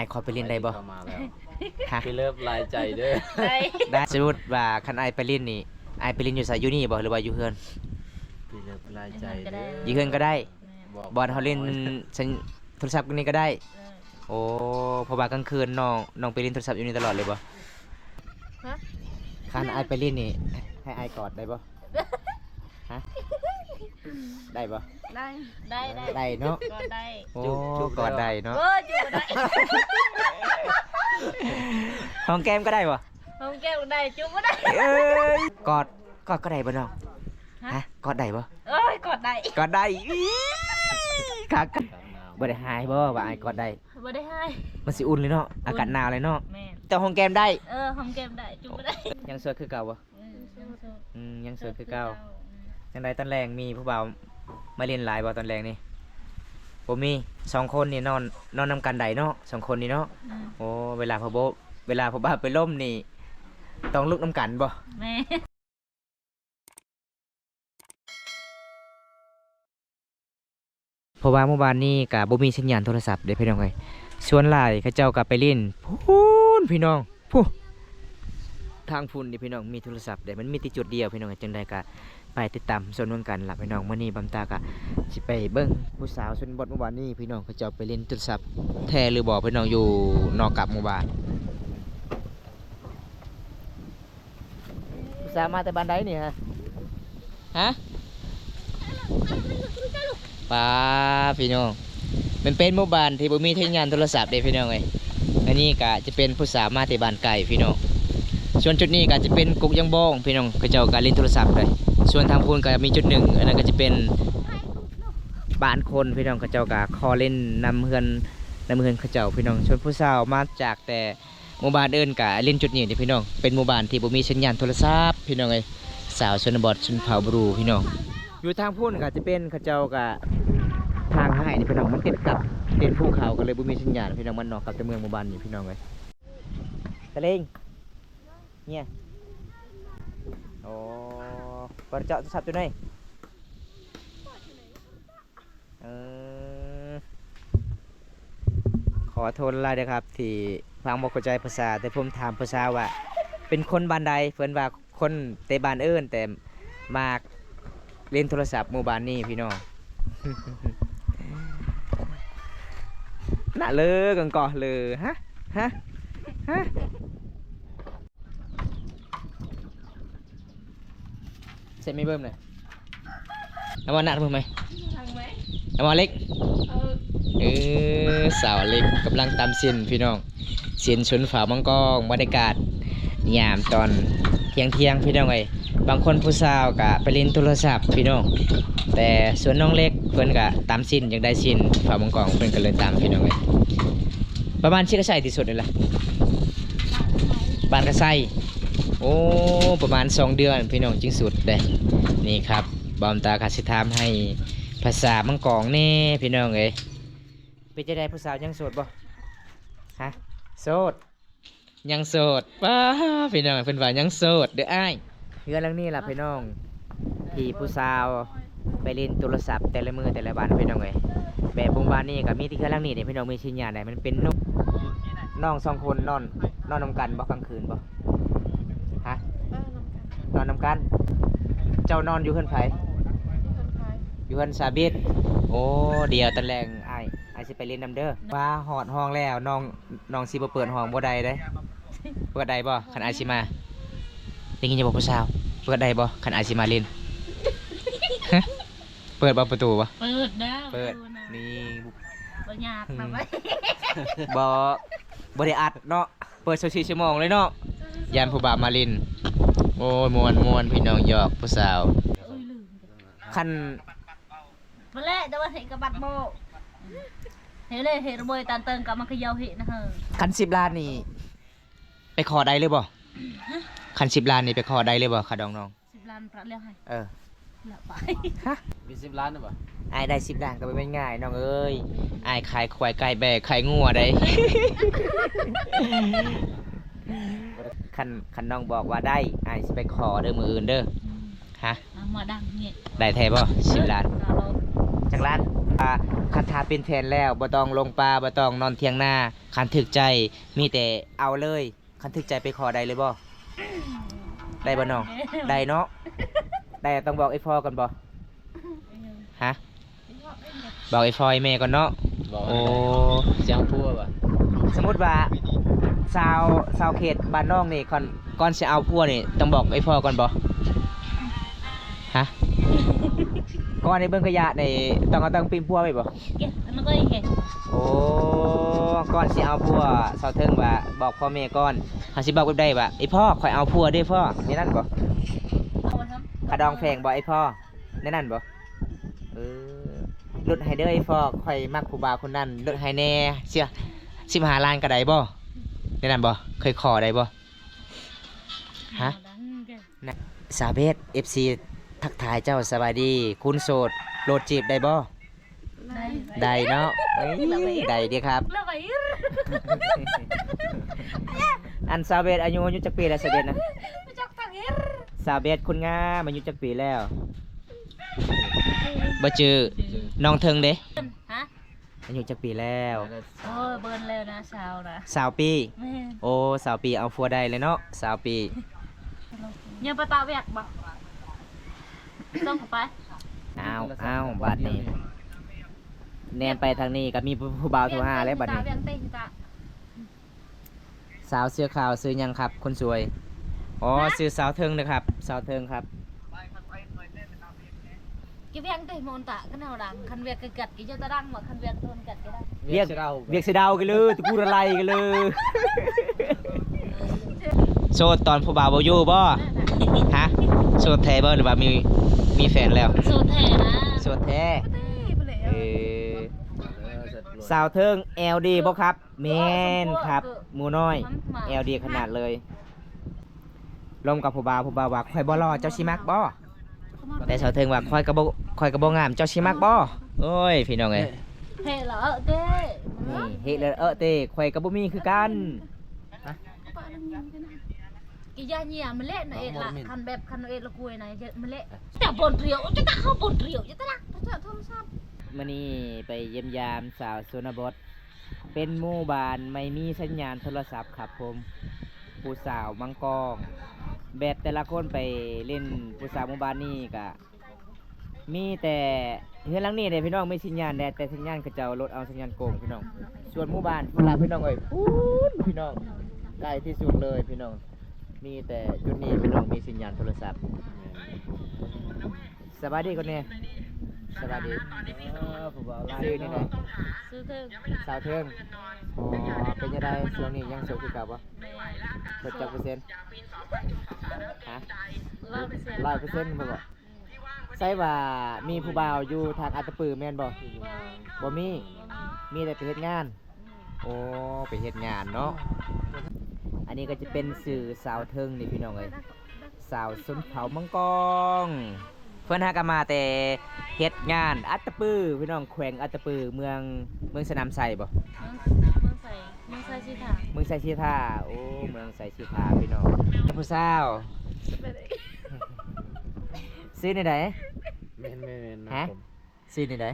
ອ້າຍຂໍໄປຫຼິ້ນໄດ້ບໍ່? ເຂົ້າມາແລ້ວ ຮະ? ພີ່ເລີບຫຼາຍໃຈເດີ້. ໄດ້ ໄດ້. ສົມມຸດວ່າຄັນອ້າຍໄປຫຼິ້ນນີ້ ອ້າຍໄປຫຼິ້ນຢູ່ໃສ? ຢູ່ນີ້ບໍ່ ຫຼືວ່າຢູ່ເຮືອນ? ພີ່ເລີບຫຼາຍໃຈເດີ້. ຢູ່ເຮືອນກໍໄດ້. ແມ່ນ. ບອກ ບ່ອນເຮົາຫຼິ້ນ ໂທລະສັບນີ້ກໍໄດ້. ເອີ. ໂອ້ ເພາະວ່າກາງຄືນນ້ອງ ນ້ອງໄປຫຼິ້ນໂທລະສັບຢູ່ນີ້ຕະຫຼອດເລີຍບໍ່? ຮະ? ຄັນອ້າຍໄປຫຼິ້ນນີ້ ໃຫ້ອ້າຍກອດໄດ້ບໍ່? ຮະ? ໄດ້ບໍ່? ໄດ້ ໄດ້ ໄດ້ ໄດ້ເນາະ. ກອດໄດ້. ໂອ້ ຈູບ ຈູບ ກອດໄດ້ເນາະ. ເອີ ຈູບບໍ່ໄດ້. ຫອມແກ້ມກໍໄດ້ບໍ່? ຫອມແກ້ມໄດ້ ຈູບບໍ່ໄດ້. ເອີຍ ກອດ ກອດກໍໄດ້ບໍ່ນ້ອງ? ຮະ? ຮະ? ກອດໄດ້ບໍ່? ເອີຍ ກອດໄດ້ ກອດໄດ້. ອີ ຄັກ. ບໍ່ໄດ້ຫາຍບໍ່ວ່າອ້າຍກອດໄດ້? ບໍ່ໄດ້ຫາຍ. ມັນຊິອຸ່ນເລີຍເນາະ. ອາກາດໜາວເລີຍເນາະ. ແມ່ນ. ແຕ່ຫອມແກ້ມໄດ້. ເອີ ຫອມແກ້ມໄດ້ ຈູບບໍ່ໄດ້. ຍັງໂສດຄືເກົ່າບໍ່? ເອີ ຍັງໂສດ. ອືມ ຍັງໂສດຄືເກົ່າ. ອືມ. ຈັ່ງໃດຕອນແລງມີຜູ້ບ່າວມາຫຼິ້ນຫຼາຍບໍ່ຕອນແລງນີ້? ບໍ່ມີ. ສອງຄົນນີ້ນອນ ນອນນຳກັນໄດ້ເນາະ ສອງຄົນນີ້ເນາະ. ອືມ. ໂອ້ ເວລາພໍ່ໂບ ເວລາຜູ້ບ່າວເປັນລົມນີ້ ຕ້ອງລຸກນຳກັນບໍ່? ແມ່ນ. ເພາະວ່າມື້ວານນີ້ກະບໍ່ມີສັນຍານໂທລະສັບເດ້ພີ່ນ້ອງເອີຍ. ສ່ວນຫຼາຍເຂົາເຈົ້າກະໄປຫຼິ້ນພຸ້ນພີ່ນ້ອງ ພຸ້ນ ທາງພຸ້ນນີ້ພີ່ນ້ອງ ມີໂທລະສັບເດ້ ມັນມີແຕ່ຈຸດດຽວພີ່ນ້ອງເອີຍ. ຈັ່ງໃດກະໄປຕິດຕາມຊົມເບິ່ງກັນລະພີ່ນ້ອງ. ມື້ນີ້ບຳຕາກະຊິໄປເບິ່ງຜູ້ສາວຊົນນະບົດມື້ວານນີ້ພີ່ນ້ອງ ເຂົາເຈົ້າໄປຫຼິ້ນໂທລະສັບແທ້ຫຼືບໍ່ພີ່ນ້ອງ ຢູ່ນອກກັບໝູ່ບ້ານ. ຜູ້ສາວມາແຕ່ບ້ານໃດນີ້ຮະ? ຮະ? ປາ ພີ່ນ້ອງ ມັນເປັນໝູ່ບ້ານທີ່ບໍ່ມີສັນຍານໂທລະສັບເດ້ພີ່ນ້ອງເອີຍ. ອັນນີ້ກະຈະເປັນຜູ້ສາວມາແຕ່ບ້ານໄກພີ່ນ້ອງ. ສ່ວນຈຸດນີ້ກະຈະເປັນກົກຢາງບອງພີ່ນ້ອງ ເຂົາເຈົ້າກະຫຼິ້ນໂທລະສັບເລີຍ. ສ່ວນທາງພຸ້ນກະມີຈຸດໜຶ່ງ ອັນນັ້ນກະຈະເປັນບ້ານຄົນພີ່ນ້ອງ ເຂົາເຈົ້າກະຂໍຫຼິ້ນນຳເຮືອນ ນຳເຮືອນເຂົາເຈົ້າພີ່ນ້ອງ. ສ່ວນຜູ້ສາວມາຈາກແຕ່ ໝູ່ບ້ານອື່ນກະຫຼິ້ນຈຸດນີ້ເດ້ພີ່ນ້ອງ ເປັນໝູ່ບ້ານທີ່ບໍ່ມີສັນຍານໂທລະສັບພີ່ນ້ອງເອີຍ. ສາວຊົນນະບົດຊົນເຜົ່າບຣູພີ່ນ້ອງ. ຢູ່ທາງພຸ້ນກະຈະເປັນ ເຂົາເຈົ້າກະ ທາງໄຮ່ນີ້ພີ່ນ້ອງ ມັນຕິດກັບ ຕິດພູເຂົາ ກະເລີຍບໍ່ມີສັນຍານພີ່ນ້ອງ. ມັນນອກກັບແຕ່ເມືອງໝູ່ບ້ານນີ້ພີ່ນ້ອງເອີຍ. ຕະເລງ ເມຍ ໂອ້ ບໍ່ໄດ້ເຈາະໂທລະສັບຢູ່ໃນ ເອີ ຂໍໂທດຫຼາຍເດີຄັບ ທີ່ຟັງບໍ່ເຂົ້າໃຈພາສາ, ແຕ່ຜົມຖາມຜູ້ສາວວ່າເປັນຄົນບ້ານໃດ, ເພິ່ນວ່າຄົນແຕ່ບ້ານອື່ນ ແຕ່ມາຫຼິ້ນໂທລະສັບໝູ່ບ້ານນີ້ພີ່ນ້ອງ. ນະເລີກັນກໍເລີ ຮະ ຮະ ຮະ. ໃສ່ໄມ້ເບິ່ມນະ ເອົາມານັດມືໄໝ ເອົາມາເລັກ ເອີ ສາວເລັກກຳລັງຕຳຊີ້ນພີ່ນ້ອງ ຊີ້ນຊົນຝາມັງກອງ. ບັນຍາກາດຍາມຕອນທ່ຽງໆ ພີ່ນ້ອງເອີຍ ບາງຄົນຜູ້ສາວກະໄປຫຼິ້ນໂທລະສັບພີ່ນ້ອງ ແຕ່ສ່ວນນ້ອງເລັກເພິ່ນກະຕຳຊີ້ນ ຢາກໄດ້ຊີ້ນຝາມັງກອງ ເພິ່ນກະເລີຍຕຳພີ່ນ້ອງເອີຍ. ປະມານຊິກະໃສທີ່ສຸດນີ້ລະ ບ້ານກະໄຊ. ໂອ້ ປະມານສອງເດືອນພີ່ນ້ອງຈຶ່ງສຸດເດ້. ນີ້ຄັບ ບ່າວຕາກະຊິຖາມໃຫ້ພາສາມັງກອງແດ່ພີ່ນ້ອງເອີຍ. ເປັນຈັ່ງໃດຜູ້ສາວຍັງໂສດບໍ່ ຮະ? ໂສດ ຍັງໂສດ. ປ້າ ພີ່ນ້ອງ ເພິ່ນວ່າຍັງໂສດເດີ້ອ້າຍ. ເຮືອນຫຼັງນີ້ລະພີ່ນ້ອງ ທີ່ຜູ້ສາວໄປຫຼິ້ນໂທລະສັບແຕ່ລະມື້ແຕ່ລະວັນພີ່ນ້ອງເອີຍ. ແບບໝູ່ບ້ານນີ້ກະມີແຕ່ເຮືອນຫຼັງນີ້ເດ້ພີ່ນ້ອງ ມີສັນຍານໃດ. ມັນເປັນນ້ອງ ນ້ອງສອງຄົນນອນ ນອນນຳກັນບໍ່ກາງຄືນບໍ່ ຮະ? ນອນນຳກັນ. ເຈົ້ານອນຢູ່ເຮືອນໃຜ? ຢູ່ເຮືອນສາບິດ. ໂອ້ ດຽວຕອນແລງອ້າຍ ອ້າຍຊິໄປຫຼິ້ນນຳເດີ້. ວ່າຮອດຫ້ອງແລ້ວ ນ້ອງ ນ້ອງຊິບໍ່ເປີດຫ້ອງບໍ່ໄດ້ເດ້. ເປີດໄດ້ບໍ່ ຄັນອ້າຍຊິມາ? ໄດ້ຍິນຢູ່ບໍ່ຜູ້ສາວ? ເປີດໄດ້ບໍ່ ຄັນອ້າຍຊິມາຫຼິ້ນ? ຮະ? ເປີດບໍ່ປະຕູບໍ່? ເປີດເດີ້. ເປີດ ປະຕູນະ ນີ້ ບໍ່ຍາກນະ. ອືມ ບໍ່ ບໍ່ໄດ້ອັດເນາະ ເປີດຊາວສີ່ຊົ່ວໂມງເລີຍເນາະ. ຢ້ານຜູ້ບ່າວມາຫຼິ້ນ. ໂອ້ຍ ມ່ວນ ມ່ວນ ພີ່ນ້ອງ ຢອກຜູ້ສາວ. ຄັນ ມາແລ້ວ ແຕ່ວ່າເຮັດກະບັດໂມ ເຮັດເລີຍ ເຮັດລະເບີຍຕານເຕີງກະມາຂະເຍົາເຮັດນະເຮີ. ຄັນສິບລ້ານນີ້ໄປຂໍໄດ້ເລີຍບໍ່? ຮະ? ຄັນສິບລ້ານນີ້ໄປຂໍໄດ້ເລີຍບໍ່ ຄ່າດອງນ້ອງ? ສິບລ້ານປະແລ້ວໃຫ້ ເອີ ລະໄປ. ຮະ? ມີສິບລ້ານນະບໍ່? ອ້າຍໄດ້ສິບລ້ານກະບໍ່ແມ່ນງ່າຍນ້ອງເອີຍ. ອ້າຍຂາຍຄວາຍ ຂາຍແບ້ ຂາຍງົວໄດ໋. ຄັນ ຄັນນ້ອງບອກວ່າໄດ້ ອ້າຍຊິໄປຂໍເດີ້ມື້ອື່ນເດີ້. ອືມ ຮະ? ມາດັງນີ້ ໄດ້ແທ້ບໍ່ ສິບລ້ານ? ຮາຮ້ອຍ. ຈັກລ້ານ? ວ່າຄັນຖ້າເປັນແຟນແລ້ວ ບໍ່ຕ້ອງລົງປ່າ ບໍ່ຕ້ອງນອນຖຽງນາ ຄັນຖືກໃຈ ມີແຕ່ເອົາເລີຍ. ຄັນຖືກໃຈໄປຂໍໄດ້ເລີຍບໍ່? ໄດ້ບໍ່ນ້ອງ? ໄດ້ເນາະ. ໄດ້ຕ້ອງບອກໄອ້ພໍ່ກ່ອນບໍ່? ຮະ? ບອກໄອ້ພໍ່ໄອ້ແມ່ກ່ອນເນາະ. ບອກ ໂອ້ ຊິເອົາຜົວບໍ່? ສົມມຸດວ່າຊາວ ຊາວເຂດບ້ານນ້ອງນີ້ ກ່ອນ ກ່ອນຊິເອົາຜົວນີ້ ຕ້ອງບອກໄອ້ພໍ່ກ່ອນບໍ່? ຮະ? ກ່ອນໃຫ້ເບິ່ງຂະຍະນີ້ ຕ້ອງເອົາຕັ້ງປິ່ງຜົວໄວ້ບໍ່? ໂອ້ ກ່ອນຊິເອົາຜົວ ສາວເທິງວ່າບອກພໍ່ແມ່ກ່ອນ. ເຮົາຊິບອກແບບໃດວ່າ ອີ່ພໍ່ ຂ້ອຍເອົາຜົວເດ້ພໍ່ ແນວນັ້ນບໍ່? ຂະດອງແພງບໍ່ ອີ່ພໍ່ ແນວນັ້ນບໍ່? ເອີ ລົດໃຫ້ເດີ ອີ່ພໍ່ ຂ້ອຍມັກຜູ້ບ່າວຄົນນັ້ນ ລົດໃຫ້ແດ່ ເສຍ ສິບຫ້າລ້ານກໍໄດ້ບໍ່? ແນວນັ້ນບໍ່? ເຄີຍຂໍໄດ້ບໍ່? ຮະ? ນະ ສາວເບດ ເອັຟຊີ ທັກທາຍເຈົ້າ ສະບາຍດີ ຄຸນໂສດ ໂລດຈີບໄດ້ບໍ່? ໄດ້ ໄດ້ເນາະ. ເອີຍ ໄດ້ເດ້ຄັບ. ອັນສາວເບດອາຍຸ ອາຍຸຈັກປີແລ້ວ ສາວເບດນະ? ສາວເບດຄົນງາມ ອາຍຸຈັກປີແລ້ວ? ບໍ່ຈື່. ນ້ອງເທິງເດ້? ຮະ? ອາຍຸຈັກປີແລ້ວ? ໂອ້ຍ ເບິ່ນແລ້ວນະ ຊາວນະ ຊາວປີ. ແມ່ນ. ໂອ້ ຊາວປີ ເອົາຜົວໄດ້ເລີຍເນາະ ຊາວປີ. ຍັງໄປຕາກແວກບໍ່? ສົ່ງເຂົ້າໄປ. ອ້າວ ອ້າວ ບາດນີ້ ແນມໄປທາງນີ້ກໍມີຜູ້ ຜູ້ບ່າວໂທຫາແລ້ວບາດນີ້. ຕາກແວກເຕະຕາ ສາວເສື້ອຂາວຊື່ຫຍັງຄັບ ຄົນສວຍ? ອໍ ຮະ? ຊື່ສາວເທິງເດີຄັບ ສາວເທິງຄັບ. ກະວຽງເຕະໂມນຕະ ຄັນເຮົາດັງ ຄັນວຽກກະກັດກະເຈົ້າຕະດັງວ່າ ຄັນວຽກໂທນກັດກະດັງ. ວຽກ ວຽກສະເດົາ ວຽກສະເດົາກະເລີ ຕະກູລະໄລກະເລີ. ໂສດຕອນຜູ້ບ່າວບໍ່ຢູ່ບໍ່? ຮະ? ໂສດແທ້ບໍ່ ຫຼືວ່າມີ ມີແຟນແລ້ວ? ໂສດແທ້ນະ ໂສດແທ້. ເອີ ສາວເທິງແອວດີບໍ່ຄັບ? ແມ່ນຄັບ ໝູນ້ອຍ ແອວດີຂະໜາດເລີຍ. ລົມກັບຜູ້ບ່າວ ຜູ້ບ່າວວ່າ ຂ້ອຍບໍ່ຫຼໍ່ ເຈົ້າຊິມັກບໍ່? ແຕ່ສາວເທິງວ່າ ຂ້ອຍກໍບໍ່ ຂ້ອຍກໍບໍ່ງາມ ເຈົ້າຊິມັກບໍ່? ໂອ້ຍ ພີ່ນ້ອງເອີຍ ເຮັດແລ້ວເອີເຕ ນີ້ ເຮັດແລ້ວເອີເຕ ຂ້ອຍກໍບໍ່ມີຄືກັນ. ກະຢ່າເຍຍມາເລະນະເອດລະ ຄັນແບບຄັນເອດລະກຸຍນະເຍຍມາເລະ. ແຕ່ບ່ອນທຽວຈະຕະເຂົ້າບ່ອນທຽວຈະຕະນະ ໂທລະສັບ. ມື້ນີ້ໄປຢ້ຽມຢາມສາວຊົນນະບົດ ເປັນໝູ່ບ້ານໄມ່ມີສັນຍານໂທລະສັບຄັບຜົມ. ຜູ້ສາວມັງກອງ ແບບແຕ່ລະຄົນໄປຫຼິ້ນ ຜູ້ສາວໝູ່ບ້ານນີ້ກະ ມີແຕ່ເຮືອນຫຼັງນີ້ເດ້ພີ່ນ້ອງ ມີສັນຍານແດ່ ແຕ່ສັນຍານເຂົາເຈົ້າລົດເອົາສັນຍານໂກງພີ່ນ້ອງ. ສ່ວນໝູ່ບ້ານພຸ້ນລະພີ່ນ້ອງເອີຍ ພຸ້ນພີ່ນ້ອງ ໃກ້ທີ່ສຸດເລີຍພີ່ນ້ອງ. ມີແຕ່ຈຸດນີ້ພີ່ນ້ອງ ມີສັນຍານໂທລະສັບ. ສະບາຍດີກ່ອນແດ່ ສະບາຍດີ. ຊື່ນີ້ໃດ? ຊື່ເທິງ ສາວເທິງ. ອໍ ເປັນຈັ່ງໃດຊ່ວງນີ້ຍັງໂສດຄືເກົ່າບໍ່? ແມ່ນ. ໂສດຈັກເປີເຊັນ? ຮະ? ຮ້ອຍເປີເຊັນ ຮ້ອຍເປີເຊັນບໍ່? ໃຊ່ວ່າມີຜູ້ບ່າວຢູ່ທາງອັດຕະປືແມ່ນບໍ່? ບໍ່ ບໍ່ມີ ບໍ່ມີ ມີແຕ່ໄປເຮັດງານ. ອືມ ໂອ້ ໄປເຮັດງານເນາະ. ອືມ ອັນນີ້ກໍຈະເປັນຊື່ສາວເທິງນີ້ພີ່ນ້ອງເອີຍ ສາວຊົນເຜົ່າມັງກອງ. ເພິ່ນຫາກໍມາແຕ່ເຮັດງານອັດຕະປືພີ່ນ້ອງ ແຂວງອັດຕະປື ເມືອງ ເມືອງສະໜາມໄຊບໍ່? ເມືອງ ເມືອງໄຊ ເມືອງໄຊສີທາ ເມືອງໄຊສີທາ. ໂອ້ ເມືອງໄຊສີທາພີ່ນ້ອງ. ຜູ້ສາວ ຊື່ແນວໃດ? ແມ່ນໆໆ ຮະ? ຊື່ແນວໃດ?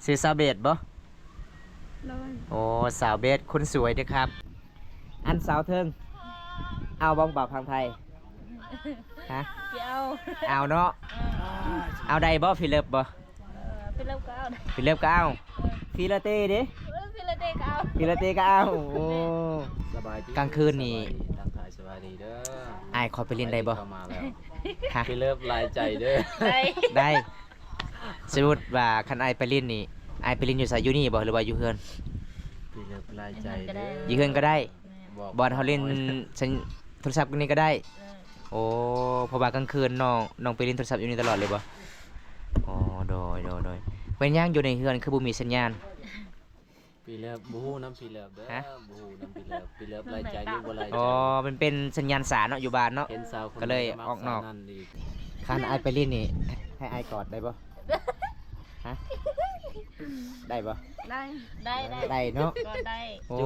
ຊື່ສາວເບດບໍ່? ໂດຍ. ໂອ້ ສາວເບດຄົນສວຍເດີຄັບ. ອັນສາວເທິງ ເອົາບໍ່ບ່າວຝັ່ງໄທ? ຮະ? ຊິເອົາ ເອົາເນາະ. ເອີ ເອົາໄດ້ບໍ່? ຟຣີເລີບບໍ່? ເອີ ຟຣີເລີບກໍເອົາ ຟຣີເລີບກໍເອົາ. ເອີ ຟຣີລາເຕ້ເດ້? ເອີ ຟຣີລາເຕ້ກໍເອົາ ຟຣີລາເຕ້ກໍເອົາ. ໂອ້ ສະບາຍດີ ກາງຄືນນີ້ ສະບາຍດີ ທັກທາຍສະບາຍດີເດີ. ອ້າຍຂໍໄປຫຼິ້ນໄດ້ບໍ່? ເຂົ້າມາແລ້ວ ຮະ? ຟຣີເລີບຫຼາຍໃຈເດີ. ໄດ້ ໄດ້. ສົມມຸດວ່າຄັນອ້າຍໄປຫຼິ້ນນີ້ ອ້າຍໄປຫຼິ້ນຢູ່ໃສ? ຢູ່ນີ້ບໍ່ ຫຼືວ່າຢູ່ເຮືອນ? ຟຣີເລີບຫຼາຍໃຈເດີ ຢູ່ເຮືອນກໍໄດ້. ແມ່ນ. ບໍ່ ບ່ອນເຮົາຫຼິ້ນສັນ ໂທລະສັບນີ້ກໍໄດ້. ເອີ ໂອ້ ເພາະວ່າກາງຄືນນ້ອງ ນ້ອງໄປຫຼິ້ນໂທລະສັບຢູ່ນີ້ຕະຫຼອດເລີຍບໍ່? ອໍ ໂດຍ ໂດຍ ໂດຍ. ເປັນຫຍັງຢູ່ໃນເຮືອນຄືບໍ່ມີສັນຍານ? ຟຣີເລີບ ບໍ່ຮູ້ນຳຟຣີເລີບເດີ. ຮະ? ບໍ່ຮູ້ນຳຟຣີເລີບ ຟຣີເລີບຫຼາຍໃຈຫຼືບໍ່ຫຼາຍໃຈ. ອໍ ມັນເປັນສັນຍານສາເນາະ ຢູ່ບ້ານເນາະ ກໍເລີຍອອກນອກ. ຄັນອ້າຍໄປຫຼິ້ນນີ້ ໃຫ້ອ້າຍກອດໄດ້ບໍ່? ຮະ? ໄດ້ບໍ່? ໄດ້ ໄດ້ ໄດ້ ໄດ້ເນາະ ກອດໄດ້. ໂອ້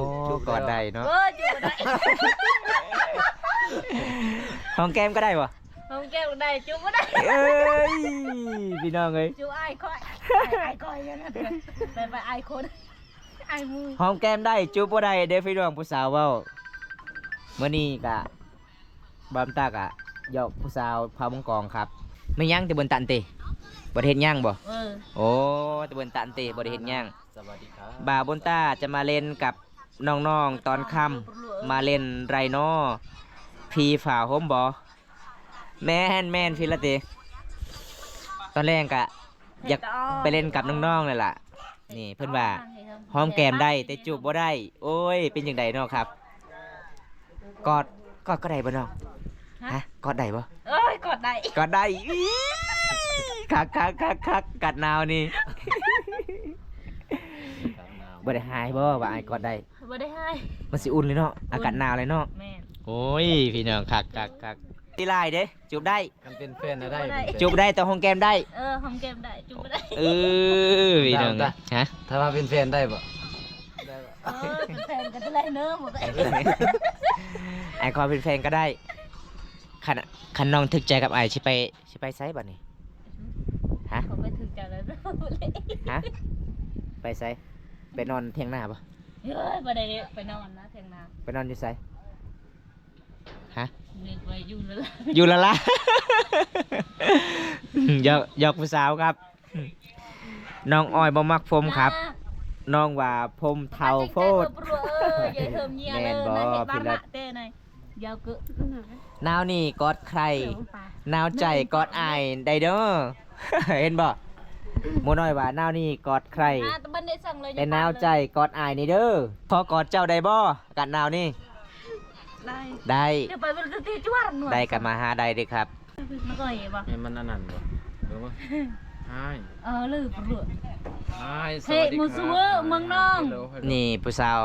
ກອດໄດ້ເນາະ. ເອີ ຈູບໄດ້ ຫອມແກ້ມກໍໄດ້ບໍ່? ຫອມ ແກ້ມໄດ້ ຈູບບໍ່ໄດ້ ເອີຍ ພີ່ນ້ອງເອີຍ ຈູບອາຍຂ້ອຍ ອາຍຂ້ອຍ ໄປ ໄປອາຍຄົນ ອາຍໝູ່ ຫອມແກ້ມໄດ້ ຈູບບໍ່ໄດ້ເດ້ພີ່ນ້ອງ ຜູ້ສາວເວົ້າ. ມື້ນີ້ກະ ບ່າວບຸນຕາກະຢອກຜູ້ສາວເຜົ່າມັງກອງຄັບ. ແມ່ນຫຍັງແຕ່ບຸນຕັນຕິ ບໍ່ໄດ້ເຮັດຫຍັງບໍ່? ເອີ ໂອ້ ແຕ່ບຸນຕັນຕິ ບໍ່ໄດ້ເຮັດຫຍັງ. ສະຫວັດດີຄັບ ບ່າວບຸນຕາຈະມາຫຼິ້ນກັບນ້ອງໆຕອນຄ່ຳ ມາຫຼິ້ນໄດໂນ ຜີຝາຫົ່ມບໍ່? ແມ່ນໆ ພີລະຕິ ຕອນແລງກະຢາກໄປຫຼິ້ນກັບນ້ອງໆນັ້ນລະ. ນີ້ເພິ່ນວ່າຫອມແກ້ມໄດ້ແຕ່ຈູບບໍ່ໄດ້. ໂອ້ຍ ເປັນຈັ່ງໃດເນາະຄັບ ກອດ ກອດກໍໄດ້ບໍ່ນ້ອງ? ຮະ ຮະ ກອດໄດ້ບໍ່? ໂອ້ຍ ກອດໄດ້ ກອດໄດ້. ອີ ຄັກໆໆໆ ອາກາດໜາວນີ້ ບໍ່ໄດ້ຫາຍບໍ່ວ່າອ້າຍກອດໄດ້? ບໍ່ໄດ້ຫາຍ ມັນຊິອຸ່ນເລີຍເນາະ ອາກາດໜາວເລີຍເນາະ. ແມ່ນ ໂອ້ຍ ພີ່ນ້ອງ ຄັກໆໆ. ຕີຫຼາຍເດ້ ຈູບໄດ້ ຄັນເປັນແຟນນະໄດ້ ຈູບໄດ້ ແຕ່ຫອມແກ້ມໄດ້ ເອີ ຫອມແກ້ມໄດ້ ຈູບບໍ່ໄດ້. ເອີ ພີ່ນ້ອງ ຮະ ຖ້າວ່າເປັນແຟນໄດ້ບໍ່? ເອີ ເປັນແຟນກັນໄດ້ເນາະ ບໍ່ໄດ້ ອ້າຍຂໍເປັນແຟນກໍໄດ້. ຄັນ ຄັນນ້ອງຖືກໃຈກັບອ້າຍ ຊິໄປ ຊິໄປໃສບັດນີ້? ຮະ ເຂົາໄປຖືກໃຈແລ້ວ ຮະ ໄປໃສ? ໄປນອນຖຽງນາບໍ່? ເອີຍ ບໍ່ໄດ້ໄປນອນນະຖຽງນາ. ໄປນອນຢູ່ໃສ? ຮະ ນຶກວ່າຢູ່ລະລາ ຢູ່ລະລາ. ຢອກ ຢອກຜູ້ສາວຄັບ. ນ້ອງອ້ອຍບໍ່ມັກຜົມຄັບ ນ້ອງວ່າຜົມເຖົ້າໂພດ. ແມ່ນບໍ່ພີ່ລັດ? ໜາວນີ້ກອດໃຄ ໜາວໃຈກອດອ້າຍໄດ້ເດີ. ເຫັນບໍ່? ໝູນ້ອຍວ່າ ໜາວນີ້ກອດໃຄ ແຕ່ໜາວໃຈກອດອ້າຍນີ້ເດີ. ຂໍກອດເຈົ້າໄດ້ບໍ່? ອາກາດໜາວນີ້ ໄດ້ ໄດ້ ໄດ້ກໍມາຫາໄດ້ເດີຄັບ. ມັນກໍເຫບໍ່ ໃຫ້ມັນອັນນັ້ນບໍ່ ຫຼືວ່າ Hi ເອີ ລືປະລຸ Hi ເທ ສະຫວັດດີ ໝູ່ຊູເວີ ເມືອງນອງ. ນີ້ຜູ້ສາວ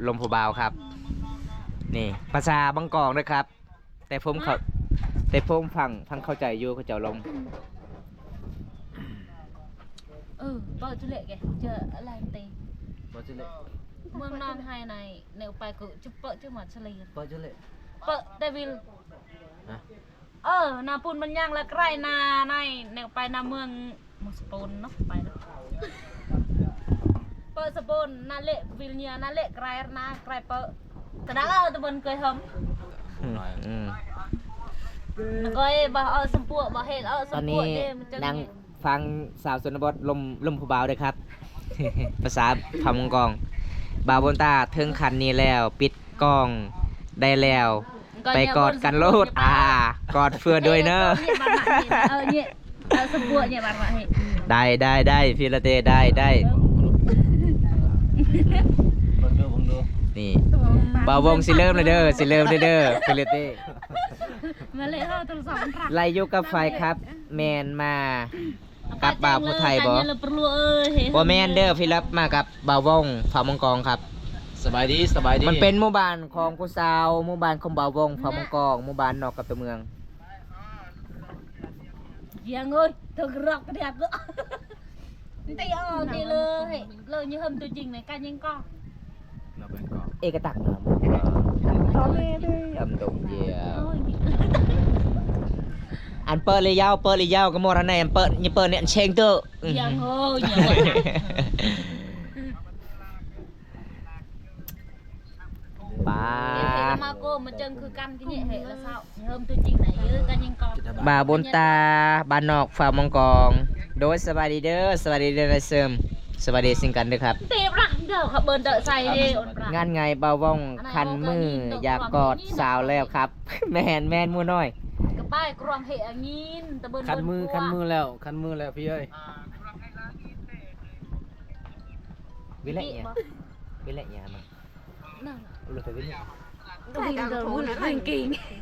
ລົມຜູ້ບ່າວຄັບ ນີ້ພາສາບາງກອກເດີຄັບ ແຕ່ຜົມເຂົ້າ ແຕ່ຜົມຟັງ ຟັງເຂົ້າໃຈຢູ່ ເຂົາເຈົ້າລົມ. ເອີ ເປີຈຸເລກເຈອອາລານເຕ ເປີຈຸເລກ ເມືອງນອງໄຮໃນ ແນວໄປກໍຈຸເປີຈຸມາສະເລ ເປີຈຸເລກ ເປີແຕ່ວິລ ຮະ ເອີ ນາປຸນມັນຍັງລະໄກລນາໃນ ແນວໄປນາເມືອງ ມາສະໂປນເນາະ ໄປເນາະ ເປີສະໂປນ ນາເລກ ວິລເນຍ ນາເລກ ໄກລນາ ໄກລເປີ ຕະດາເອີ ຕະບົນເຄີຍເຫິມ ອືມ ນະກອຍ ບໍ່ເອົາສຳປວກ ບໍ່ເຮັດເອົາສຳປວກເດ້. ຕອນນີ້ນັ່ງ ຟັງສາວຊົນນະບົດລົມ ລົມຜູ້ບ່າວເດີຄັບ ພາສາພາມງກອງ. ບ່າວບຸນຕາເຖິງຂັ້ນນີ້ແລ້ວ ປິດກ້ອງໄດ້ແລ້ວ ໄປກອດກັນໂລດ ອາ ກອດເພື່ອດ້ວຍເນີ. ໄດ້ ໄດ້ ໄດ້ ພີ່ລາເຕ້ ໄດ້ ໄດ້ ເບິ່ງດູ ເບິ່ງດູ ນີ້ ບ່າວວົງຊິເລີ່ມແລ້ວເດີ ຊິເລີ່ມແລ້ວເດີ ພີ່ລາເຕ້. ມາເລີຍ ເຮົາໂທລະສັບມັນຮັກ ໄລ່ຢູ່ກັບໄຟຄັບ ແມ່ນມາ ກັບບ່າວຜູ້ໄທບໍ່? ບໍ່ແມ່ນເດີ ພີ່ລັບ ມາກັບບ່າວວົງ ເຜົ່າມັງກອງຄັບ. ສະບາຍດີ ສະບາຍດີ. ມັນເປັນໝູ່ບ້ານຂອງຜູ້ສາວ ໝູ່ບ້ານຂອງບ່າວວົງ ເຜົ່າມັງກອງ ໝູ່ບ້ານນອກກັບຕົວເມືອງ. ຢຽງເອີຍ ເຖິງລັອກກະດຽກເດີ. ເຕະອອກນີ້ເລີຍ ເລີຍຍືມຕົວຈິງໃນການຍິງກອງ ເອກະຕັກນຳ ອັນເປີດເລີຍຍາວ ເປີດເລີຍຍາວ ກະມໍລະໄນ ອັນເປີດ ຍາເປີດນີ້ ອັນເຊງເຕີ ຢຽງເອີຍ ຢຽງເອີຍ. ປາ ມາໂກມາເຈີງຄືກັນ ທີ່ນີ້ເຮັດລະເຊົາ ເຮີມຕົວຈິງໄດ້ເອີ ກັນຍັງກອບ ບ່າວບຸນຕາ ບ້ານນອກ ເຜົ່າມັງກອງ. ໂດຍ ສະບາຍດີເດີ ສະບາຍດີເດີນາຍເສີມ ສະບາຍດີເຊັ່ນກັນເດີຄັບ. ເຕບລັກເດີ ເຂົາເບິ່ນເດີໃສ່ເດ້ ງານໄງບ່າວວ່ອງ ຄັນມືຢາກກອດສາວແລ້ວຄັບ. ແມ່ນ ແມ່ນໝູ່ນ້ອຍ ກະປາຍກຣອງເຮອະຍິນ ຕະເບິ່ນ ຄັນມື ຄັນມືແລ້ວ ຄັນມືແລ້ວພີ່ເອີຍ. ວິເລຍ ວິເລຍ ມັນ Ulo ta bini.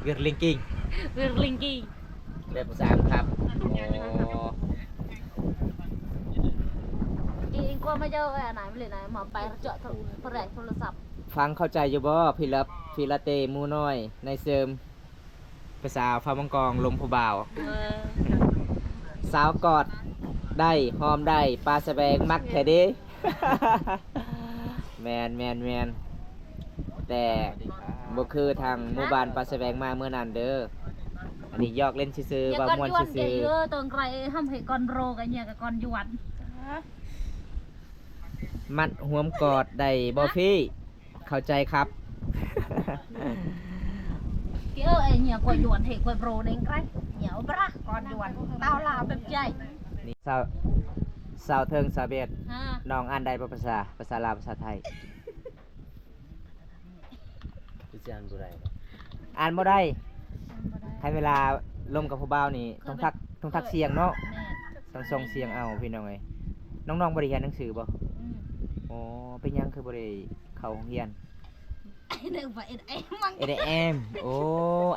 Wirlingking. Wirlingking. Web ສາມ ຄັບ. ອໍ ອີກວ່າມາເຈົ້າ ອັນນັ້ນເລີຍນະ ມາໄປເຈາະໂທລະສັບ. ຟັງເຂົ້າໃຈຢູ່ບໍ່? ພີ່ລັບ ພີ່ລາເຕ້ ໝູ່ນ້ອຍ ນາຍເສີມ. ພາສາຟ້າມັງກອງ ລົມຜູ້ບ່າວ. ເອີ ສາວກອດໄດ້ ຫອມໄດ້ ປາສະແບງມັກແທ້ເດ້. ແມ່ນ ແມ່ນ ແມ່ນ ແຕ່ບໍ່ຄືທາງໝູ່ບ້ານປາສະແບງມາມື້ນັ້ນເດີ. ອັນນີ້ຫຍອກຫຼິ້ນຊື່ໆ ເວົ້າມ່ວນຊື່ໆ. ເອີ ຕ້ອງໄກຮຳໃຫ້ກ່ອນໂຣກະເຍກະກ່ອນຢວນ. ມັດຫວມກອດໄດ້ບໍ່ພີ່? ເຂົ້າໃຈຄັບ. ເອີ ເຍກະຢວນ ເຮກະໂຣເນັງໄກ ເຍກະບຣາກອນຢວນ ຕາວລາວແບບໃຫຍ່. ນີ້ສາວ ສາວເທິງສາວເບັດ ນ້ອງອ່ານໄດ້ບໍ່ພາສາ ພາສາລາວ ພາສາໄທ? ຄືຊິອ່ານບໍ່ໄດ້ ອ່ານບໍ່ໄດ້. ຄັນເວລາລົມກັບຜູ້ບ່າວນີ້ ຕ້ອງທັກ ຕ້ອງທັກສຽງເນາະ. ແມ່ນ ຕ້ອງສົ່ງສຽງເອົາພີ່ນ້ອງເອີຍ. ນ້ອງໆບໍ່ໄດ້ຮຽນໜັງສືບໍ່? ອືມ ໂອ້ ເປັນຫຍັງຄືບໍ່ໄດ້ເຂົ້າໂຮງຮຽນ? ເອສໄອເອັມ ໂອ້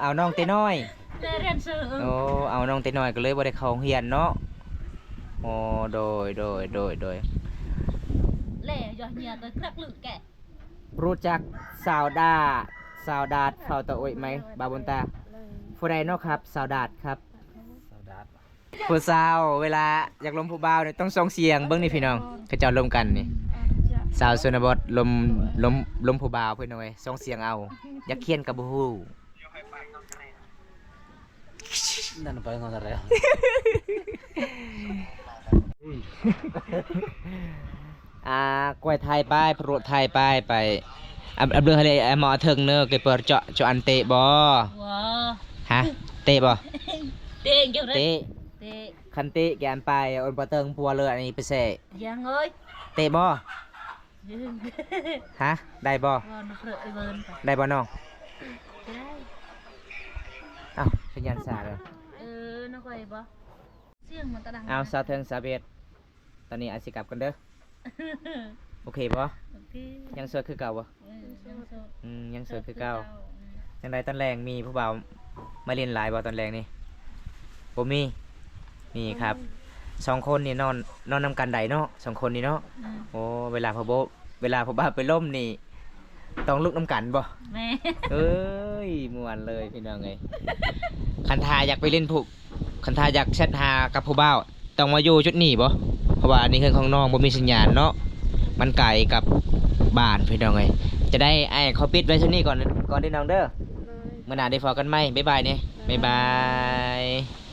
ເອົານ້ອງແຕ່ນ້ອຍ ແລະຮຽນເຊີ. ໂອ້ ເອົານ້ອງແຕ່ນ້ອຍກໍເລີຍບໍ່ໄດ້ເຂົ້າໂຮງຮຽນເນາະ. ໂອ້ ໂດຍ ໂດຍ ໂດຍ ໂດຍ ແລະຢອກເຍກະກະກະກະກະ ຮູ້ຈັກສາວດາດ ສາວດາດເຝົ້າຕະໂອຍໄໝ ບາບຸນຕາ? ຜູ້ໃດເນາະຄັບ ສາວດາດຄັບ? ສາວດາດ ຜູ້ສາວເວລາຢາກລົມຜູ້ບ່າວນີ້ຕ້ອງສົ່ງສຽງ. ເບິ່ງນີ້ພີ່ນ້ອງ ເຂົາເຈົ້າລົມກັນນີ້ ສາວຊົນນະບົດລົມ ລົມ ລົມຜູ້ບ່າວພີ່ນ້ອງເອີຍ ສົ່ງສຽງເອົາ ຢາກຂຽນກໍບໍ່ຮູ້. ນັ້ນໄປງອນແລ້ວ ອ່າ ກວຍໄທໄປ ພະໂລໄທໄປ ໄປ ອັບ ອັບເລີ ຮະເລ ອາ ໝໍເທິງເນີ ເກເປີເຈາະ ເຈາະອັນເຕະບໍ່? ບໍ່ ຮະ ເຕະບໍ່? ເຕະ ເຕະ ເຕະ ຄັນເຕະແກອັນໄປ ອົນປະເຕີງປົວເລີ ອັນນີ້ໄປແຊະ ຍັງເອີຍ ເຕະບໍ່? ຮະ ໄດ້ບໍ່? ໄດ້ບໍ່ນ້ອງ? ໄດ້ ເອົ້າ ສັນຍານສາເລີຍ ເອີ ນ້ອງກວຍບໍ່? ສຽງມັນຕະດັງ ເອົາ ສາວເທິງສາວເບັດ ຕອນນີ້ອ້າຍຊິກັບກ່ອນເດີ ໂອເຄບໍ່? ໂອເຄ ຍັງໂສດຄືເກົ່າບໍ່? ເອີ ຍັງໂສດ ອືມ ຍັງໂສດຄືເກົ່າ ອືມ ຈັ່ງໃດຕອນແລງມີຜູ້ບ່າວມາຫຼິ້ນຫຼາຍບໍ່ຕອນແລງນີ້? ບໍ່ມີ ນີ້ຄັບ ອືມ ສອງຄົນນີ້ນອນ ນອນນຳກັນໄດ້ເນາະ ສອງຄົນນີ້ເນາະ ອືມ ໂອ້ ເວລາພໍ່ໂບ ເວລາຜູ້ບ່າວໄປລົມນີ້ ຕ້ອງລຸກນຳກັນບໍ່? ແມ່ນ ເອີຍ ມ່ວນເລີຍພີ່ນ້ອງເອີຍ ຄັນຖ້າຢາກໄປຫຼິ້ນຜູ້ ຄັນຖ້າຢາກແຊັດຫາກັບຜູ້ບ່າວ ຕ້ອງມາຢູ່ຈຸດນີ້ບໍ່? ເພາະວ່າອັນນີ້ເຮືອນຂອງນ້ອງ ບໍ່ມີສັນຍານເນາະ ມັນໄກກັບບ້ານພີ່ນ້ອງເອີຍ. ຈະໄດ້ອ້າຍຂໍປິດໄວ້ຊ່ຳນີ້ກ່ອນ ກ່ອນເດີນ້ອງເດີ ໂດຍ ມື້ໜ້າໄດ້ພໍ້ກັນໃໝ່ ບາຍບາຍແດ່ ໂດຍ ບາຍບາຍ.